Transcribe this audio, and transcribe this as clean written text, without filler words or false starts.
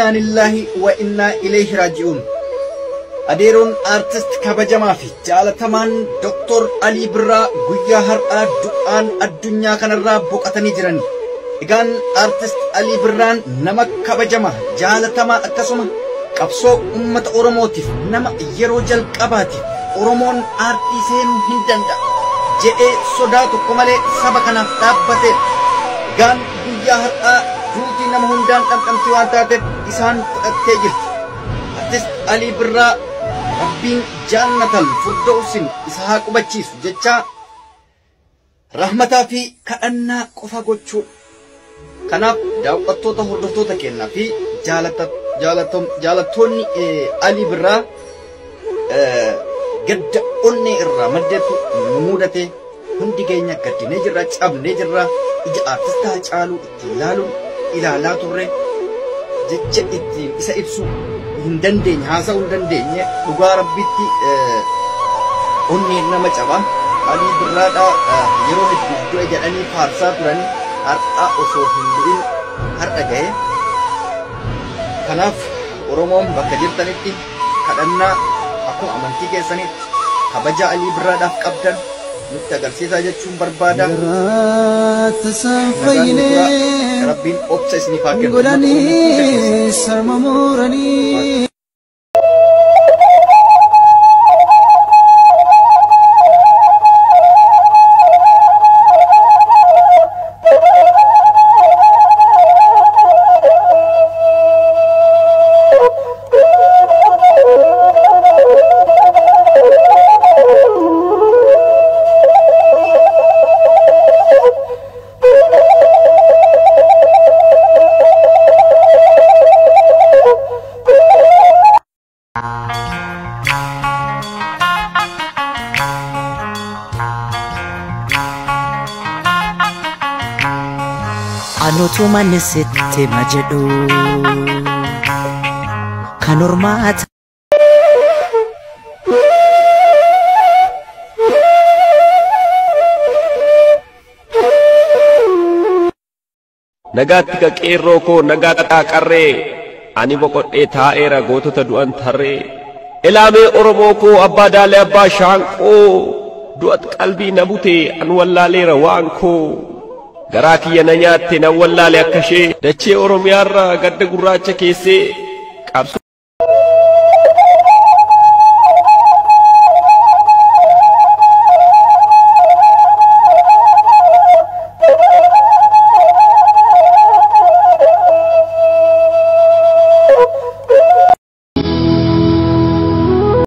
Innaa lillaahi wa innaa ilayhi raaji'uun. Adeeroon aartist kabajamaa fi jaalatamaan Dr. Alii Birraa guyyaa har'aa du'aan addunyaa kanarraa boqotanii jiran. Egaan aartist Alii Birraan nama kabajamaa, jaalatamaa akkasuma qabsoo uummata Oromootiif nama yeroo jalqabaatiif Oromoon aartii seenuu hin danda'a jedhee sodaa tokko malee saba kanaaf dhaabbateedha. Egaan guyyaa har'aa duutii nama hundaan dhamdhamti waan taateef isaan fudhattee jirti. Aartist Alii Birraa Rabbiin jannatal firdawsin isa haa qubachiisu jecha rahmataa fi kadhannaa qofa gochuudha. Kanaaf daawwattoota hordoftoota keenyaa fi jaalattoonni Alii Birraa gadda onnee irraa maddeetu nu mudate. Hundi keenya gaddinee jirra, cabnee jirra. Ija aartistaa Haacaaluu ittiin ilaaluun ilaalaa turre jecha ittiin isa ibsuu hin dandeenye, haasa'uu hin dandeenye. Dhugaa Rabbitti onneen nama caba. Alii Birraadhaa yeroo hedduuf du'e jedhanii faarsaa turan, har'a osoo hin du'in har'a gahe. Kanaaf Oromoon bakka jirtanitti kadhannaa akkuma amantii keessanitti kabaja Alii Birraadhaaf qabdan nutti agarsiisaa jechuun barbaada. Rabbiin obsa isiniif haa kennu. Godhanii sarma muranii. Anutu manni sitti ma jedhu kan ormaata. Nagaatti ka qeerroo koo, nagaa qaxaa qarree, ani boqodhee taa'eera gootota du'an tarree. Ilaamee Oromoo koo, abbaa daalee, abbaa shaanqoo, du'at qalbii na bute, an wallaaleera waan koo. Garaa kiyya na nyaatte, nan wallaale akka ishee dachee Oromiyaarraa gadda gurraacha keessee qabsoo.